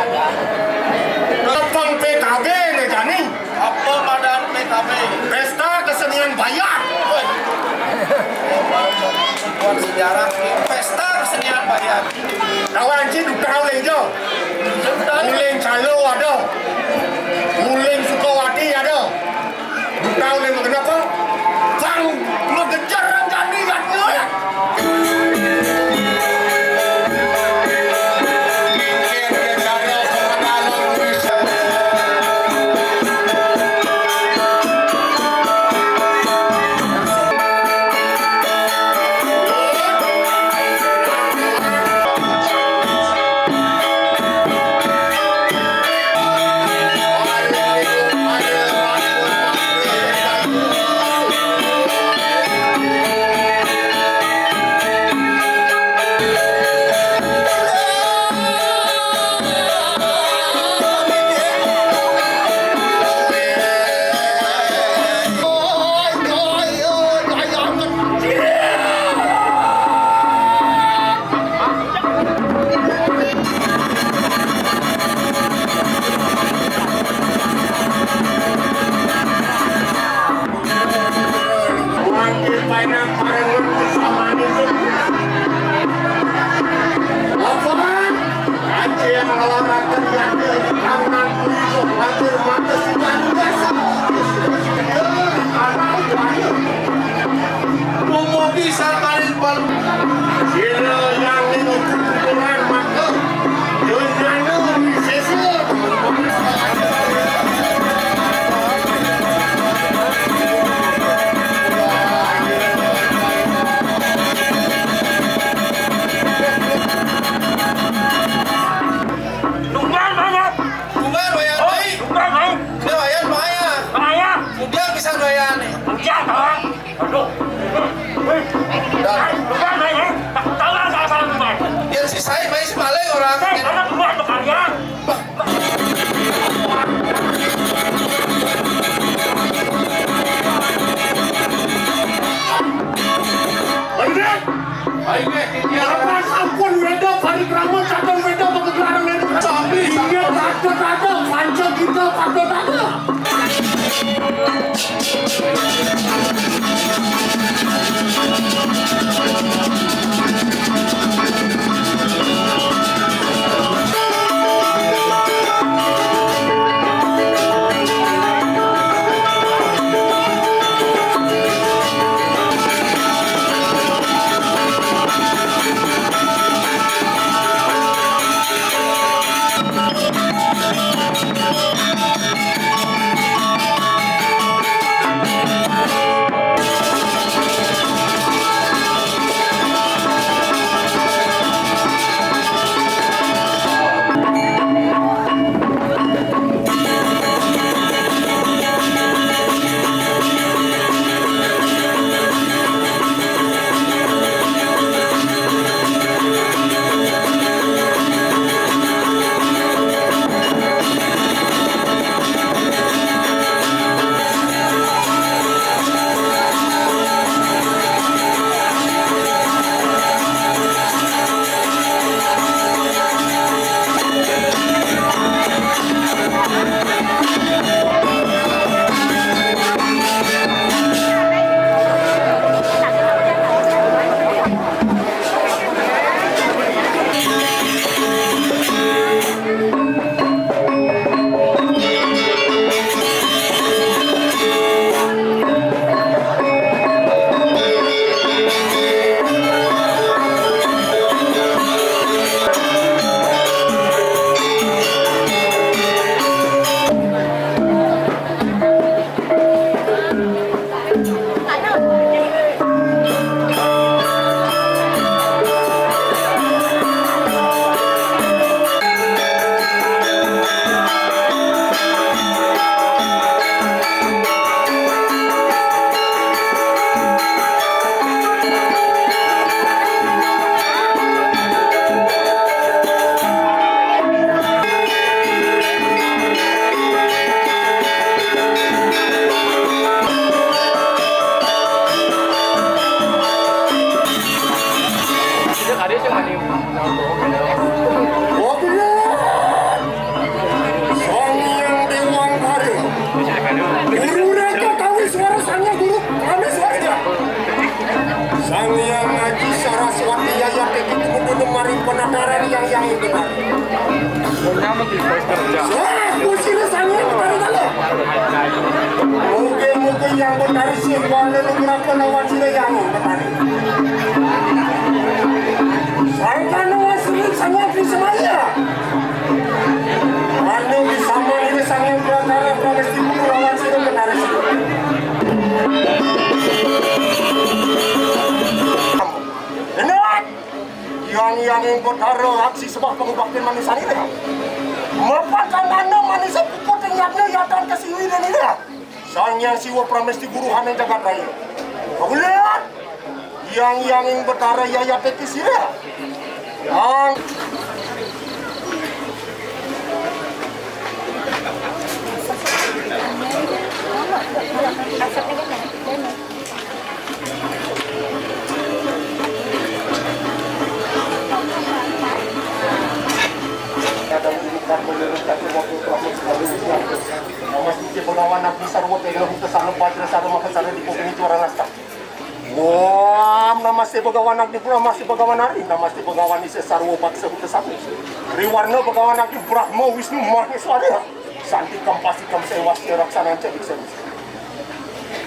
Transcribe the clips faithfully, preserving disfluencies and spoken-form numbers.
Tepang P K B né jani. Apa madan P K B? Pesta Kesenian Bayan. Woi. Buat sejarah, Pesta Kesenian Bayan. Kawan ci duka uling jo. Uling Calo ada. Uling Sukawati ada. Duka uling kenapa? Bang, mengejar orang jani kat nyoyak. Wangkil painang parengan sesama itu. Apa? Acil ngalarakan yangnya di tangan kuiso hadir mata sudah biasa. Anak banyak. Pemuki sakarin palu. Sila yang ini kukukuran maka. Dunyana sesel. Tumban banget. Tumban, Wayan, oh, baik. Tumban, baik. Dia Wayan, Wayan. Wayan. Udah bisa Wayan nih. Udah, Bang. Aduh. Dah. Tumban, baik, ya. Takut tahu lah salah-salah tumban. Biar si Sai, main si Maleng orang. Sai, mana tumban berkarya? Ayo, deh. Ayo, deh. Ampun, ampun, weda, parikrama, cadang weda, pagelaran weda. Tapi iya, patut ada, panca kita patut ada. Yang ngaji Saraswati, Yayan Teki, kemudian mari penataran yang, yang itu kan. Wah, kursi lu sanggup kemarin kan lo? Mungkin, mungkin yang bertari sih, warna lu berapa lawan sini yang bertari. Saya kan lawan sini, saya di Semaya. Anu bisa main ini, saya bertara, bertara sini, lawan sini bertari sini. Enak. Yang, yang ingkut haro aksi sembah pangubaktin manusia ini. Mapakan mana manusia puput yang yaknya yatan kasiwi dan ini. Sang Yang Siwa Pramesti Guru Hana Jagat Raya. Kau lihat. Yang, yang ing betara yayate kisira. Yang Nama suci Bhagawan Agni Sarwa Tega Huta Sarwa Bajra Sarwa Maka Sarwa Dipo Geni Juara Nasta. Om Namaste Bhagawan Agni Brahma Namaste Bhagawan Hari Namaste Bhagawan Isa Sarwa Baksa Huta Sarwa. Riwarna Bhagawan Agni Brahma Wisnu Maheswara. Santi kampasi kamsewasya raksananca diksa.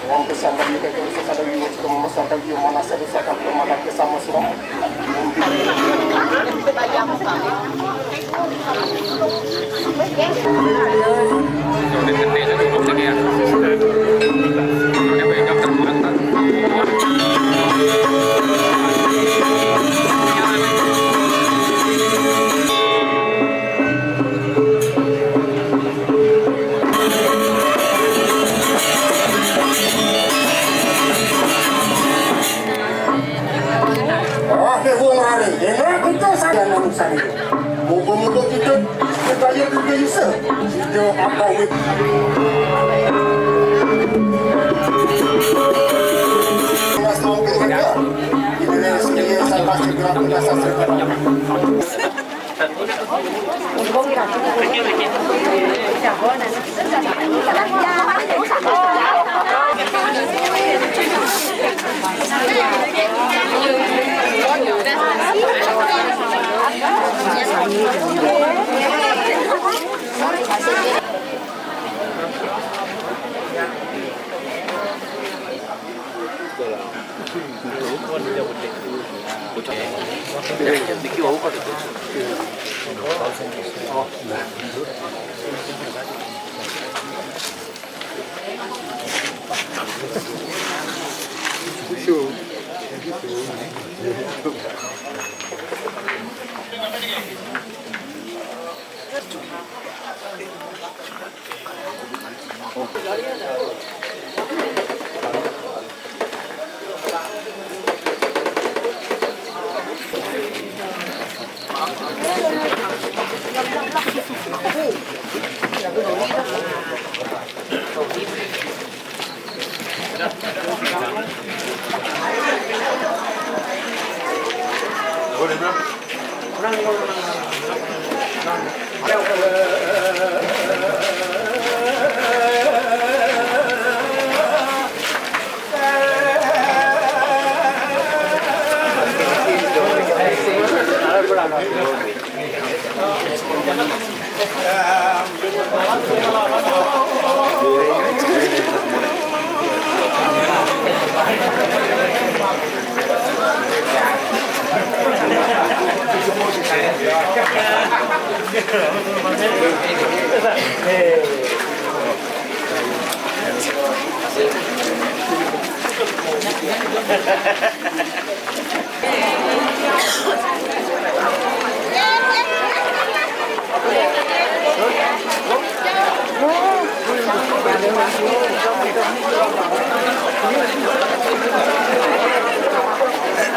Om kesandang yudhaya kesandang yudhaya kesandang yudhaya manasa desa kang pemanah kesama surama. Oh, dia buang lari. Dia nak kita sadar manusia ni. Muka-muka kita, kita bayar juga user. Kita apa wit. Kita selalu kerja. Kita ni sendiri, saya pasti gerak, kita sasar.